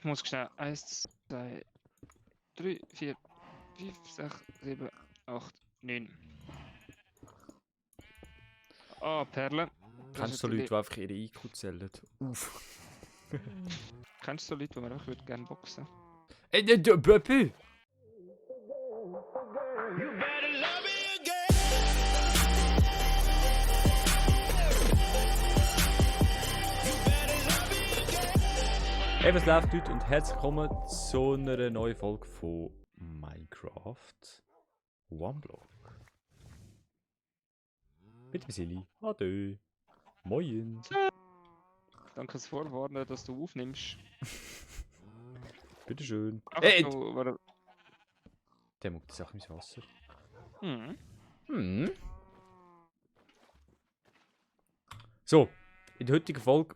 muss schnell 1, 2, 3, 4, 5, 6, 7, 8, 9. Ah, Perle. Kennst du so Leute, die einfach ihre IQ zählen? Uff. Kennst du so Leute, die man auch gerne boxen? Ey, Böppi! Hey, was läuft heute und herzlich willkommen zu einer neuen Folge von Minecraft OneBlock. Mit dem Silly. Ade. Moin. Danke fürs Vorwarnen, dass du aufnimmst. Bitteschön. Ach, Der muckt die Sache ins Wasser. So, in der heutigen Folge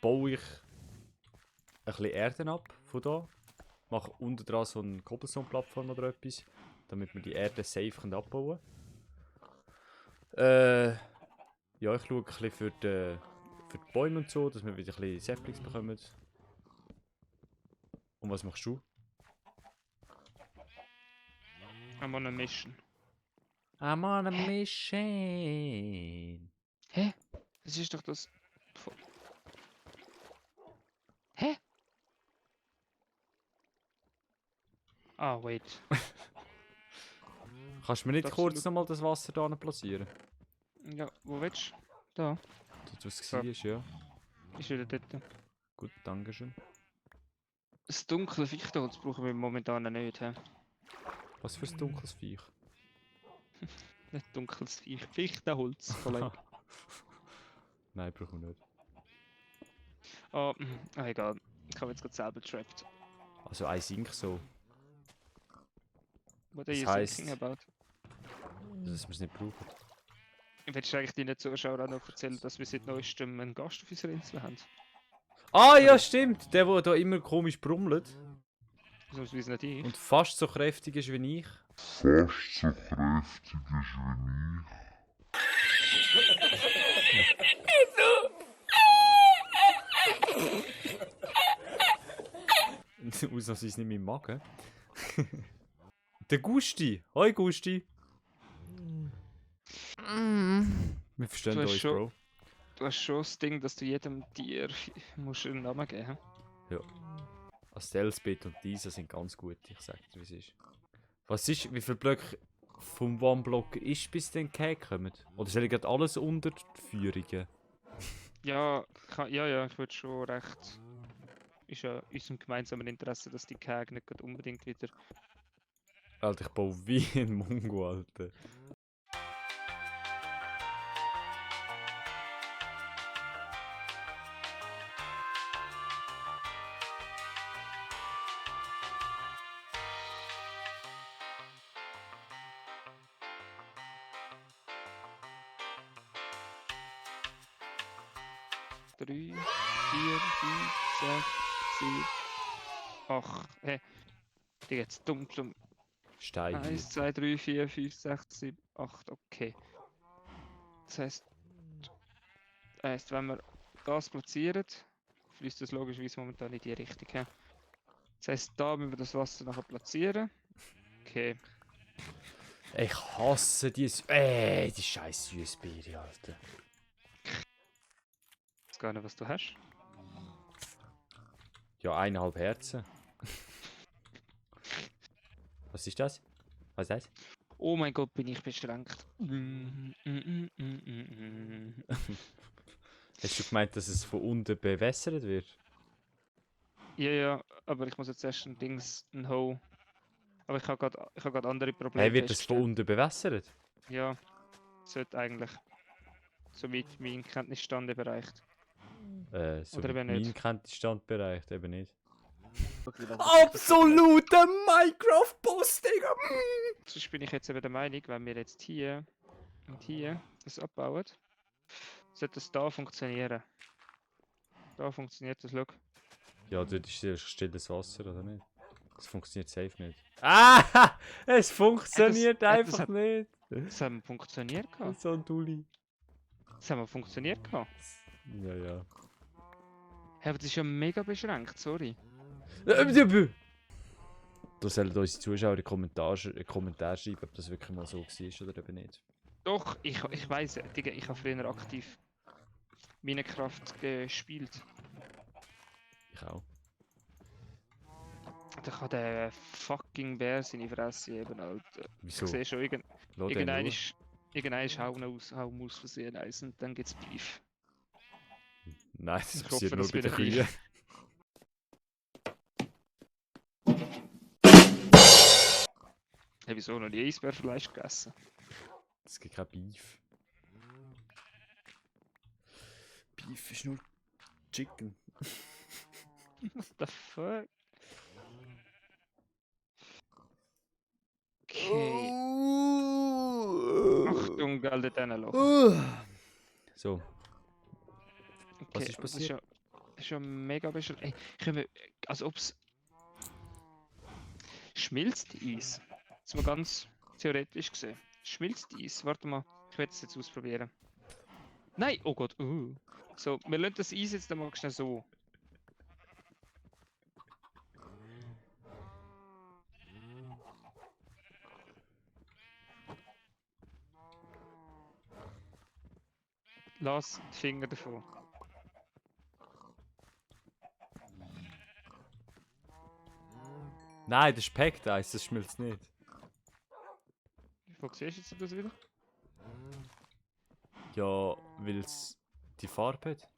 baue ich ein bisschen Erden ab von da. Mache unten dran so eine Cobblestone-Plattform oder etwas, damit wir die Erde safe abbauen können. Ja, ich schaue ein bisschen für die Bäume und so, dass wir wieder ein bisschen Saplings bekommen. Und was machst du? I'm on a mission. I'm on a mission. Hä? Das ist doch das... Hä? Ah, wait. Kannst du mir nicht Das kurz nochmal das Wasser da platzieren? Ja, wo willst du? Da. Dort, was es war, ja. Ist wieder dort. Gut, dankeschön. Das dunkle Fichtenholz brauchen wir momentan nicht. He? Was für ein dunkles Viech? Nicht dunkles Fichtenholz, Kollege. Nein, brauchen wir nicht. Ah, egal. Ich habe jetzt gerade selber trapped. Also ein Sink so. What are you Das heisst, thinking about? dass wir es nicht brauchen. Willst du eigentlich deinen Zuschauern auch noch erzählen, dass wir seit neuestem einen Gast auf unserer Insel haben? Ah ja, stimmt! Der da immer komisch brummelt. Ausnahmsweise nicht ich. Und fast so kräftig ist wie ich. Fast so kräftig ist wie Ausnahmsweise nicht mein Magen. Der Gusti! Hoi Gusti! Wir verstehen Du hast uns, schon- Bro. Du hast schon das Ding, dass du jedem Tier musst einen Namen geben musst. Also Elsbeth und Lisa sind ganz gut, ich sag dir, wie es ist. Was ist, wie viele Blöcke vom One-Block ist, bis den Cake kommen? Oder soll ich gerade alles unter die Führungen? Ja, ich würde schon recht. Ist ja unserem gemeinsamen Interesse, dass die Keg nicht gerade unbedingt wieder. Alter, ich baue wie ein Mongo, Alter. Drei, 4, 5, 6, 7, 8. Hä? Die jetzt dunkel. Steine. 1, 2, 3, 4, 5, 6, 7, 8. Okay. Das heisst, wenn wir das platzieren, fließt das logischerweise momentan in die Richtung. He? Das heisst, da müssen wir das Wasser nachher platzieren. Okay. Ich hasse die scheiß USB, Alter. Ich weiß gar nicht, was du hast. Ja, 1,5 Herzen. Was ist das? Was ist das? Oh mein Gott, bin ich beschränkt. Hast du gemeint, dass es von unten bewässert wird? Ja, aber ich muss jetzt erst ein Hole. Aber ich habe gerade andere Probleme. Hey, wird das von festgestellt. unten bewässert? Ja, sollte eigentlich. Somit mein Kenntnisstand erreicht. So Oder eben mein nicht. Kenntnisstandbereich eben nicht. Absolut! Absoluter Minecraft-Boss, Digga! Sonst bin ich jetzt eben der Meinung, wenn wir jetzt hier und hier das abbauen, sollte das da funktionieren. Da funktioniert das, schau. Ja, dort ist ja stilles Wasser, oder nicht? Das funktioniert safe nicht. Ah! Es funktioniert das einfach hat- nicht! Das haben funktioniert gehabt. So ein Dulli. Das haben funktioniert gehabt. Ja, ja. Hä, aber das ist ja mega beschränkt, sorry. Da sollen unsere Zuschauer in die Kommentare schreiben, ob das wirklich mal so war oder eben nicht. Doch, ich weiss, Digga, ich habe früher aktiv Minecraft gespielt. Ich auch. Da kann der fucking Bär seine Fresse eben, Alter. Wieso? Ich sehe schon, Lass den irgendein in ist hauen aus Versehen eins und dann gibt's Beef. Ruhe. Nein, das Ich passiert hoffe, nur das bei den wird Kühen. Hey, wieso noch nie Eisbärfleisch gegessen? Es gibt kein Beef. Beef ist nur Chicken. What the fuck? Okay. Achtung, Alter, diesen Loch. So, was Okay, ist aber das passiert? ist ja mega beschränkt. Ey, können wir, als ob's schmilzt Eis. Jetzt mal ganz theoretisch gesehen. Schmilzt Eis. Warte mal, ich werde es jetzt ausprobieren. Nein, oh Gott. So, wir lassen das Eis jetzt mal schnell so. Lass die Finger davon. Nein, das ist Packed Eis, das schmilzt nicht. Wo siehst du jetzt das wieder? Ja, weil es die Farbe hat.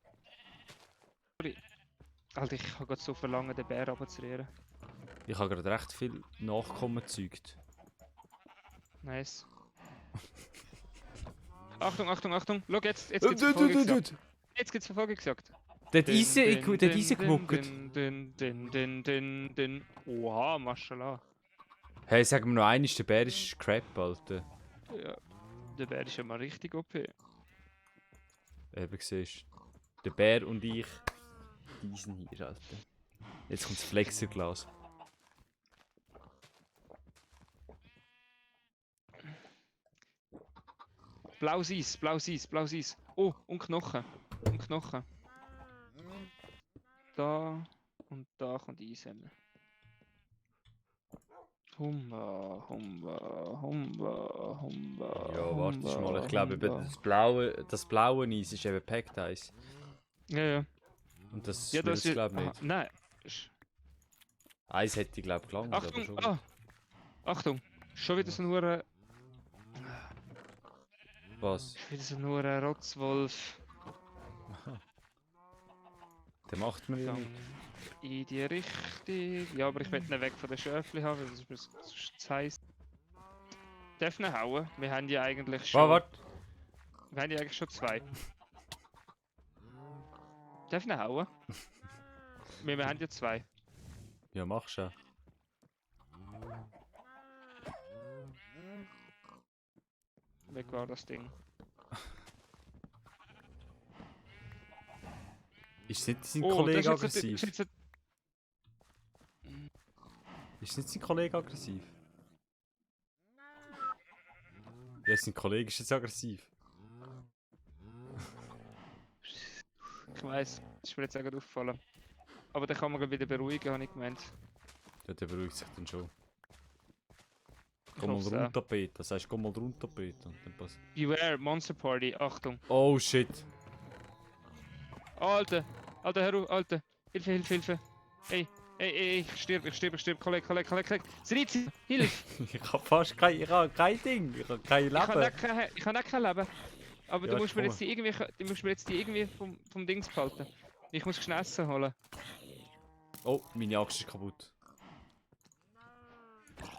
Alter, ich habe gerade so verlangen, den Bär runterzurühren. Ich habe gerade recht viel Nachkommen gezeugt. Nice. Achtung, Achtung, Achtung. Schau, jetzt gibt's Verfolgungsjagd. Jetzt gibt's Verfolgungsjagd. Dort rausgemuckert. Oha, Maschallah. Hey, sag mir noch eines, der Bär ist Crap, Alter. Ja, der Bär ist ja mal richtig OP. Eben siehst du. Der Bär und ich. Diesen hier, Alter. Jetzt kommt das Flexerglas. Blaues Eis, blaues Eis, blaues Eis. Oh, und Knochen. Und Knochen. Da und da kommt Eis hin. Humba, humba, humba, humba. Ja, warte schon mal. Ich humba, glaube, eben humba. das blaue Eis ist eben Packed Eis. Ja, ja. Und das Ja, schmilzt, glaube ich, aha, nicht. nein. Eis hätte ich, glaube ich, gelangt, aber Achtung, schon. ah! Achtung! Schon wieder so nur ein. Was? Schon wieder so nur ein Rotzwolf. Der macht mir ja Gang nicht. in die Richtung. Ja, aber ich will ihn weg von den Schöfli haben, weil das ist mir zu heiß. Darf ihn hauen? Wir haben ja eigentlich schon. Warte. Wir haben ja eigentlich schon zwei. Darf ihn hauen? Wir haben ja zwei. Ja, mach schon. Weg war das Ding. Ist nicht sein Oh, Kollege das ist aggressiv? jetzt Ist nicht sein Kollege aggressiv? Ja, sein Kollege ist jetzt aggressiv. Ich weiss, das ist mir jetzt auch gerade aufgefallen. Aber den kann man wieder beruhigen, habe ich gemeint. Ja, der beruhigt sich dann schon. Ich Komm mal hoff's auch. runter, Peter. Sagst komm mal runter, Peter. Dann passt. Beware, Monster Party, Achtung. Oh shit. Alter, Alter, hör auf, Alter. Hilfe, Hilfe, Hilfe. Ey, ich stirb, Kollege. Srizi, hilf! Ich hab fast kein, ich hab kein Ding. Ich hab kein Ich kann Leben. auch kein Leben. Aber Ja, du musst mir komm. jetzt die irgendwie vom Dings behalten. Ich muss schnell Essen holen. Oh, meine Axt ist kaputt.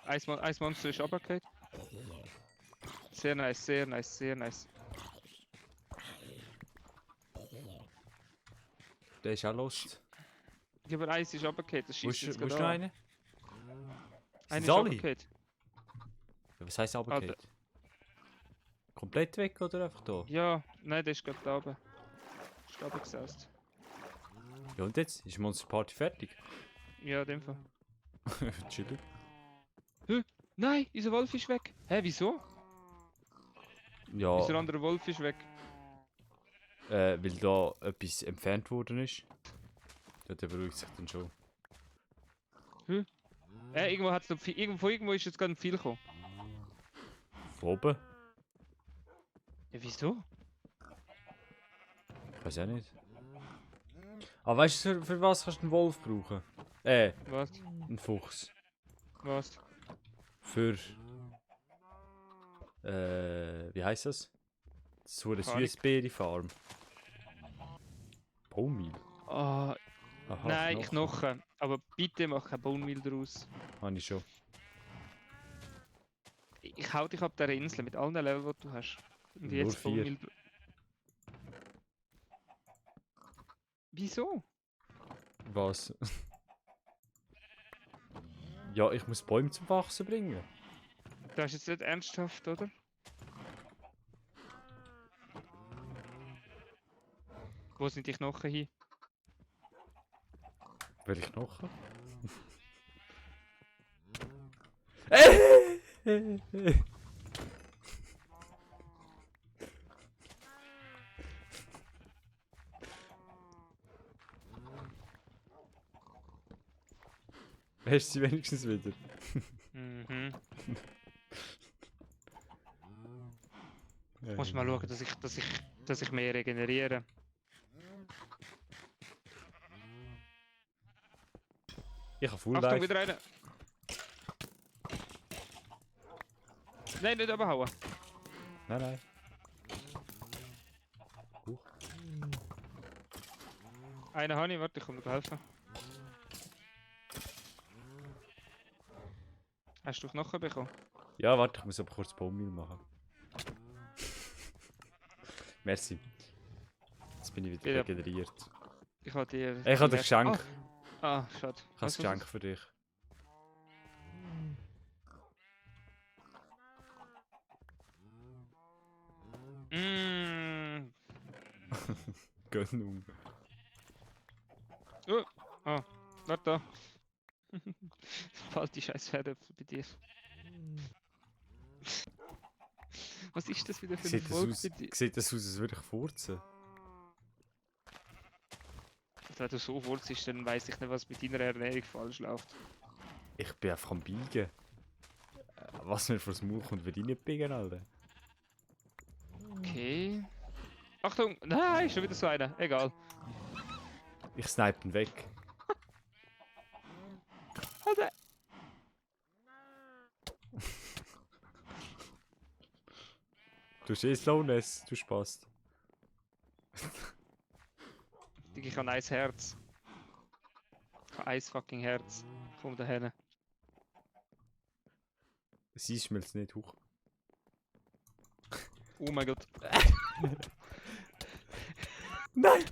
Eins Monster ist runtergefallen. Sehr nice, sehr nice, sehr nice. Der ist auch lost. Ja, aber eins ist runtergefallen, das Wo schießt jetzt ist noch gerade an. einer? Einer ist alle? runtergefallen. Ja, was heisst runtergefallen? Komplett weg oder einfach da? Ja, nein, der ist gerade da oben. Ist da oben gesessen. Ja und jetzt? Ist Monster Party fertig? Ja, in dem Fall. Chillig. Nein, unser Wolf ist weg. Hä, wieso? Ja, Unser anderer Wolf ist weg. weil da etwas entfernt worden ist. Ja, der beruhigt sich dann schon. Irgendwo hat's noch irgendwo ist jetzt gerade ein Pfeil gekommen. Von oben? Ja, wieso? Ich weiß auch nicht. Aber weißt du, für was kannst du einen Wolf brauchen? Was? Einen Fuchs. Was? Für. Wie heißt das? So eine Keine Ahnung. Süßbeere-Farm. Baummehl? Ah, Aha, nein, Knochen. Aber bitte mach kein Bone Meal draus. Habe ich schon. Ich hau dich ab der Insel mit allen Level, die du hast. Und Nur jetzt Bone 4. Meal. Wieso? Was? Ja, ich muss Bäume zum Wachsen bringen. Das ist jetzt nicht ernsthaft, oder? Wo sind die Knochen hin? Will ich noch? Hast du sie wenigstens wieder? Mhm. Ich muss mal schauen, dass ich mehr regeneriere. Ich habe Full Achtung, Life. wieder einer! Nein, nicht abhauen! Nein, nein. Einen habe ich, warte, ich komme dir helfen. Hast du Knochen bekommen? Ja, warte, ich muss aber kurz Baummehl machen. Merci. Jetzt bin ich wieder Ja. regeneriert. Ich habe dir... Ich habe ein Geschenk. Ah, schade. Ich habe ein Geschenk für dich. Mmh. Gönnung. Warte da. Fällt die scheiß Pferdäpfel bei dir. Was ist das wieder für ein Sieht das Volk aus, bei dir? sieht das aus, als würde ich furzen? Wenn du so furzt, dann weiss ich nicht, was mit deiner Ernährung falsch läuft. Ich bin einfach am Biegen. Was mir vors Maul kommt, wird ich nicht biegen, Alter. Okay. Achtung! Nein, schon wieder so einer. Egal. Ich snipe ihn weg. Alter. Du hast eh Slowness, du Spaß. Ich habe ein Herz. Ich habe ein fucking Herz. Komm dahin. Sie schmilzt nicht hoch. Oh mein Gott. Nein!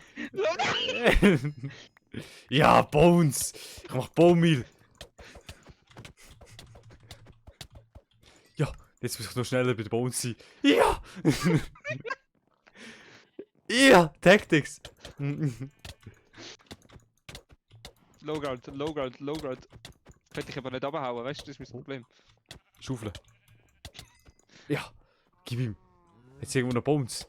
Ja, Bones! Ich mach Baummehl! Ja, jetzt muss ich noch schneller bei den Bones sein. Ja! Ja, Tactics! Low Ground, Low Ground, Low Ground. Könnte ich aber nicht abhauen, weißt du, das ist mein Problem. Schaufeln. Ja, gib ihm. Jetzt irgendwo noch Bones.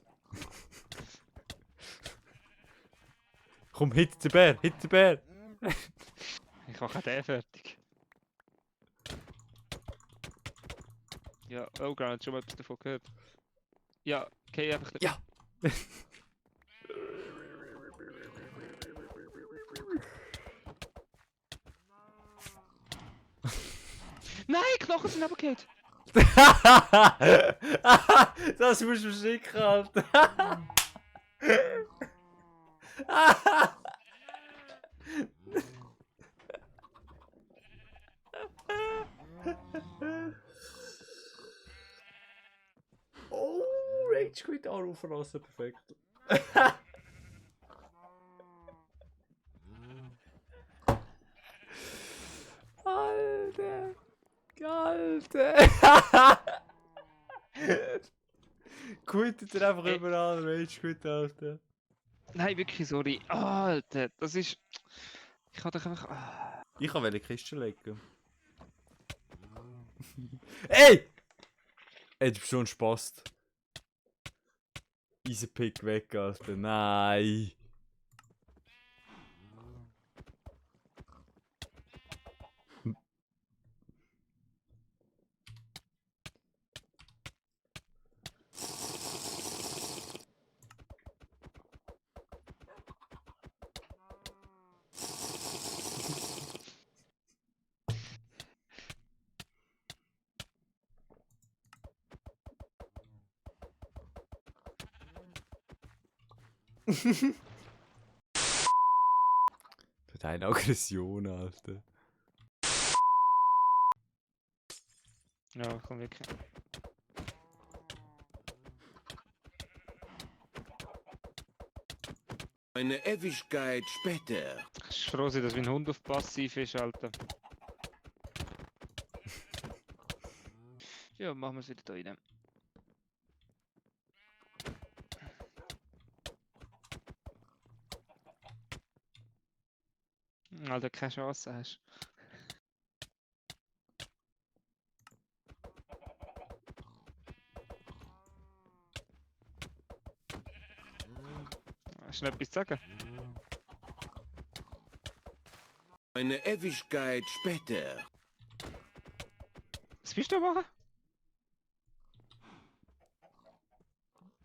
Komm, hit den Bär, hit den Bär! Ich mache auch den fertig. Ja, Low Ground, schon mal etwas davon gehört. Ja, okay, einfach... Ja. Nein, Knochen sind runtergefallen! Das musst du schicken, Alter. Oh, Rage Quit anrufen lassen, perfekt. Alter. Alter. Quittet er einfach überall, Rage Quit, Alter. Nein, wirklich, sorry. Alter, das ist... Ich kann doch einfach... Ah. Ich kann eine Kiste legen. Ey! Ey, du bist schon ein Spast. Easy Pick weg, Alter. Nein. Deine Aggression, Alter. Ja, komm weg. Eine Ewigkeit später. Ich bin froh, dass mein Hund auf Passiv ist, Alter. Ja, machen wir es wieder da rein. Alter, keine Chance hast. Hast du noch etwas zu sagen? Eine Ewigkeit später. Was bist du da machen?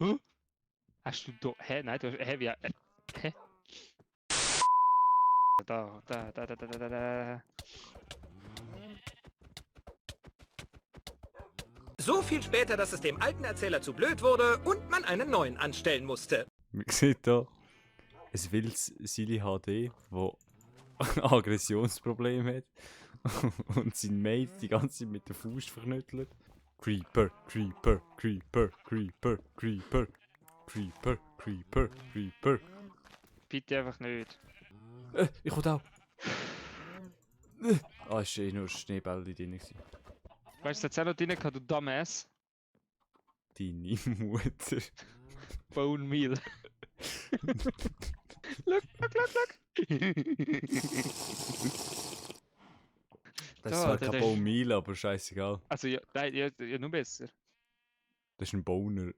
Huh? Hast du da... Hä? Nein, du hast... Hä? Wie... Hä? Da. So viel später, dass es dem alten Erzähler zu blöd wurde und man einen neuen anstellen musste. Man sieht hier ein wildes Silly HD, wo Aggressionsproblem hat und sein Mate die ganze Zeit mit der Faust verknüttelt. Creeper, Creeper, Creeper, Creeper, Creeper, Creeper, Creeper, Creeper. Bitte einfach nicht. Ich will auch. Ah, es war eh nur Schneebälle drin. gewesen. Weißt du, jetzt auch noch drin gehabt, du Dumbass? Deine Mutter. Bone Meal. Look. Das Ja, ist zwar der kein ist- Baumil, aber scheißegal. Also, ja, nein, ja, nur besser. Das ist ein Boner.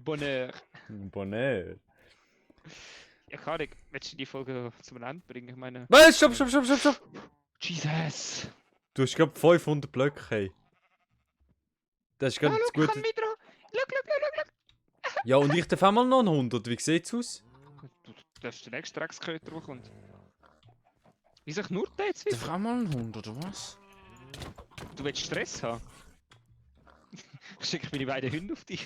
Bonheur. Ein Bonner. Ja, kann ich. Willst du die Folge zum Ende bringen? Ich meine... Was? Stopp! Jesus! Du hast gerade 500 Blöcke, hey. Das ist gerade Hallo, das ich Gute. kann wieder... Look. Ja, und ich darf auch mal noch einen 100. Wie sieht's aus? Du darfst den nächsten Drecksköter, der kommt. Wieso knurrt der jetzt Darf wieder? ich auch mal einen 100, oder was? Du willst Stress haben? Schicke ich meine beiden Hunde auf dich?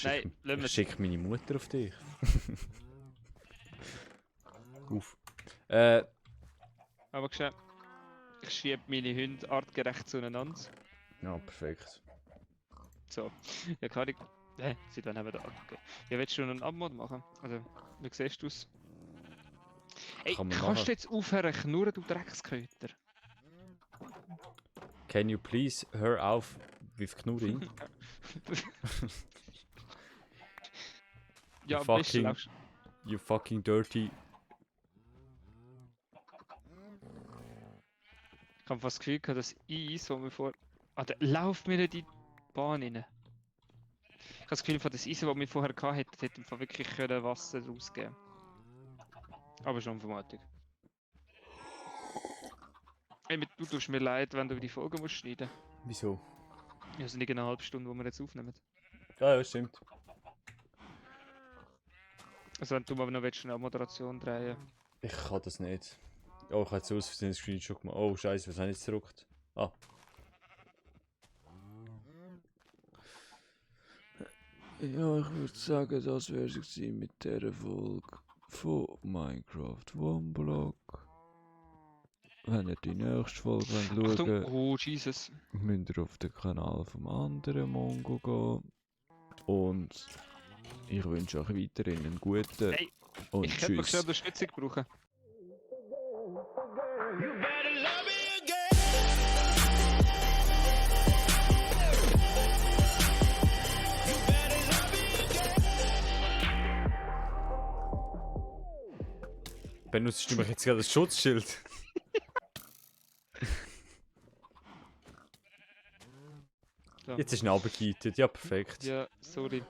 Nein, lassen wir Ich schicke meine Mutter auf dich. Uff. Aber geschehen. Ich schiebe meine Hunde artgerecht zueinander. Ja, perfekt. So. Ja, kann ich... Seit wann haben wir da? Okay. Ja, willst du einen Abmod machen? Also, wie siehst du es? Ey, Kann man kannst machen. du jetzt aufhören knurren, du Drecksköter? Can you please hör auf with Knurring? Ja, am fucking- besten laufst You fucking dirty. Ich habe fast das Gefühl gehabt, das Eis, das wir vor... Alter, lauf mir nicht in die Bahn rein. Ich habe das Gefühl, das Eis, das wir vorher hatten, hätte im Fall wirklich können Wasser rausgeben. Aber schon Informatik. Ey, du tust mir leid, wenn du die Folge musst schneiden. Wieso? Ja, es sind nicht eine halbe Stunde, wo wir jetzt aufnehmen. Ja, stimmt. Also wenn du mal noch willst, eine Moderation drehen. Ich kann das nicht. Oh, ich habe jetzt aus Versehen einen Screenshot gemacht. Oh, scheiße, was habe ich jetzt gedruckt? Ah. Ja, ich würde sagen, das wäre es mit dieser Folge von Minecraft One-Block. Wenn ihr die nächste Folge schauen Achtung! wollt, Oh, Jesus. müsst ihr auf den Kanal vom anderen Mongo gehen. Und ich wünsche euch weiterhin einen guten Hey, und Ich hätte mal tschüss. schnell Unterstützung brauchen. Benutzt du mich jetzt gerade als Schutzschild? So. Jetzt ist er runtergehittet, ja perfekt. Ja, sorry.